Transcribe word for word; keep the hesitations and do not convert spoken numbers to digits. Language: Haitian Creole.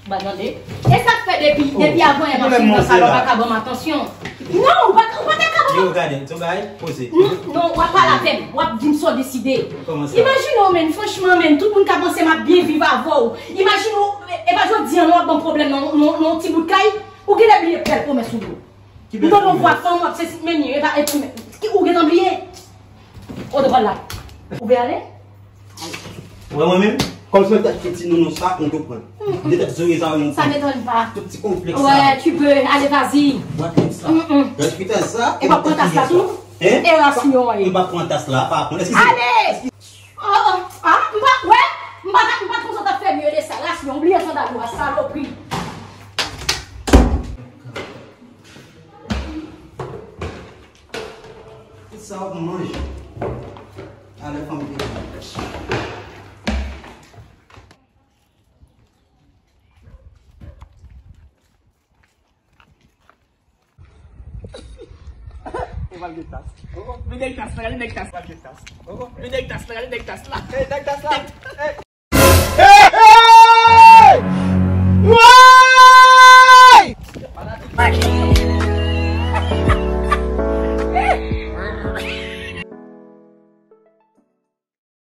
Ba tande. E sa k fè depi, depi avan yè m ap swiv nan salon, w pa ka ban m atansyon. Non, ou pa, ou pa ta ka ban m. Yo, gade, ton bagay, poze. Non, non, w ap pale avè m, w ap di m sa w deside. Kòman sa? Imajine w, menn, franchman, menn, tout moun ka panse m ap byen viv avè w. Imajine w, e, e pa jodi a non w ap ban m pwoblèm nan, nan, nan yon ti bout kay. Ou genlè bliye bèl pwomès ou yo. M tande yon vwa fanm w ap sesi, menn, e pa, e, ou gentan bliye. O, dwòl la. Ou vle ale? Ou wè mwen menm? Kòm se tèt fiti nou, nou sa, nou tou pran. De tèt zoye sa, nou pran. Ça m'étonne pas. Tout ti konplèks sa. Ouais, tu peux. Allez, vas-y. Wè tèt sa. Wè tèt sa. E pa pran tas la tou? Hein? E rasyon, e. M pa pran tas la, pa pran. Eskize. Allez! Oh, oh, ah, m pa, wè, m pa, m pa t konn sa w t ap fè m yo de sa. Rasyon, bliye sandal ou a, salopri. Tout sa w ap manje. Alè fanm te. E pral gen tas. Li gen tas la, li gen tas. Li gen tas la, li gen tas la. Hey, nèg tas la. Hey.